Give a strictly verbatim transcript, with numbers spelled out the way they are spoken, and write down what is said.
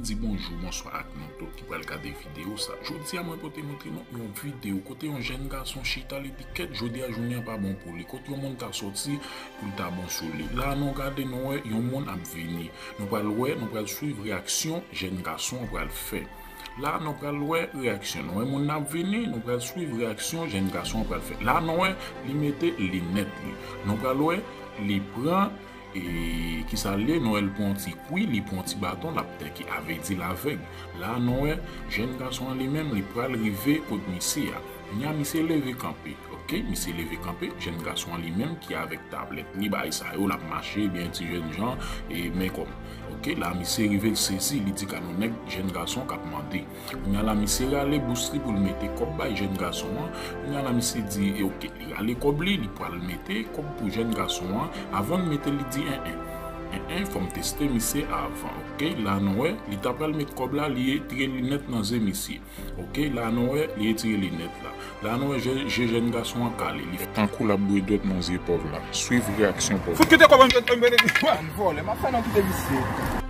Di bonjou, bonswa ak nou tout ki pral gade videyo sa. Jodi a mwen pote montre nou yon videyo kote yon jèn gason chita, li di kèt, jodi a jounen an pa bon pou li. Kote yon moun ta soti pou l ta bon sou li. La nou gade, nou wè yon moun ap vini. Nou pral wè, nou pral swiv reyaksyon jèn gason an pral fè. La nou pral wè reyaksyon. Nou wè moun nan ap vini, nou pral swiv reyaksyon jèn gason an pral fè. La nou wè li mete linèt li. Nou pral wè li pran e kisa l ye, nou wè l pran yon ti kwi, li pran yon ti baton, l ap tèke, a vle di l avèg. La nou wè jèn gason an li menm, li pral rive kot misye a. Kounye a misye leve kanpe, oke, misye leve kanpe, jèn gason an li menm ki avèk tablèt li, bagay sa yo, l ap mache, ebyen ti jèn jan, e men kòm. Oke, la misye rive, l sezi, li di ka yon nèg, jèn gason k ap mande. Kounye a la misye rale bous li pou l mete kòb bay jèn gason an. Kounye a la misye di, e oke, li rale kòb li, li pral mete kòb pou jèn gason an. Avan l mete l, li di, en en. En en, fò m teste misye avan, oke? La nou wè, li ta pral met kòb la, li retire linèt nan zye misye. Oke, la nou wè, li retire linèt la. La nou wè, je, je jèn gason an kale. Li fè tankou l ap bwè dwèt nan zye pòv la. Swiv reyaksyon pòv la. Fout kite kòb an, an, an, an. An vòlè, m ap fè non kite visye.